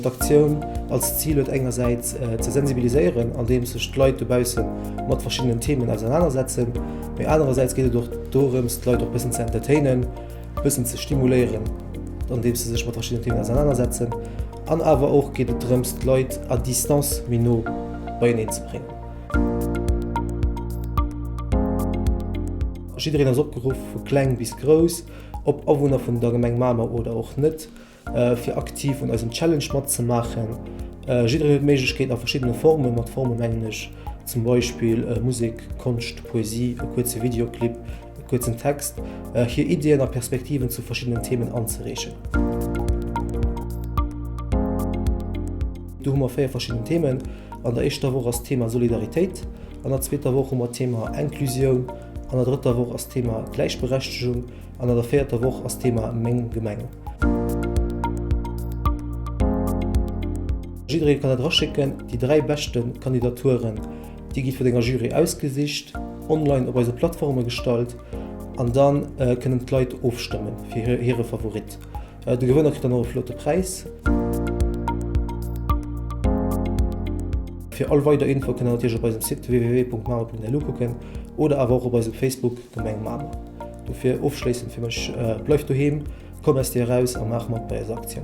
D'Aktioun als Zil huet engersäits ze sensibiliséieren, andeems sech d'Leit dobausse mat verschiddenen Themen ausernanersetzen, mee anerersäits geet et och dorëms, d'Leit och bëssen ze entertainen, bëssen ze stimuléieren, andeems se sech mat verschiddenen Themen ausernanersetzen. An awer och geet et drëms, d'Leit à distance méi no beieneen ze bréngen. Jiddereen ass opgeruff, vu kleng bis grouss, ob Awunner vun der Gemeng Mamer oder och net, fir aktiv un eisem Challenge matzemaachen. Jiddereen huet d'Méiglechkeet a verschiddene Formen, mat Forme mengen ech zum Beispill Musek, Konscht, Poesie, e kuerze Videoclip, e kuerzen Text, hir Iddien a Perspektiven zu verschiddenen Themen anzereechen. Do hu mer 4 verschidden Themen. An der éischter Woch ass d'Thema Solidaritéit, an der zweeter Woch hu mer d'Thema Inclusioun, an der drëtter Woch ass d'Thema Gläichberechtegung an an der véierter Woch ass d'Thema Meng Gemeng. Jidderee kann dat eraschécken. Déi 3 beschte Kandidaturen, déi gi vun enger Jury ausgesicht, online op eise Plattforme gestallt an da kënnen d'Leit ofstëmme fir hire Favorit. De Gewënner kritt dann och e flotte Präis. Fir all weider Info kënnt der natierlech op eisem Site www.mamer.lu kucken oder awer och op eisem Facebook Gemeng Mamer. Dofir ofschléissend fir mech, Bleift doheem, komm aus dir eraus a maach mat bei eiser Aktioun.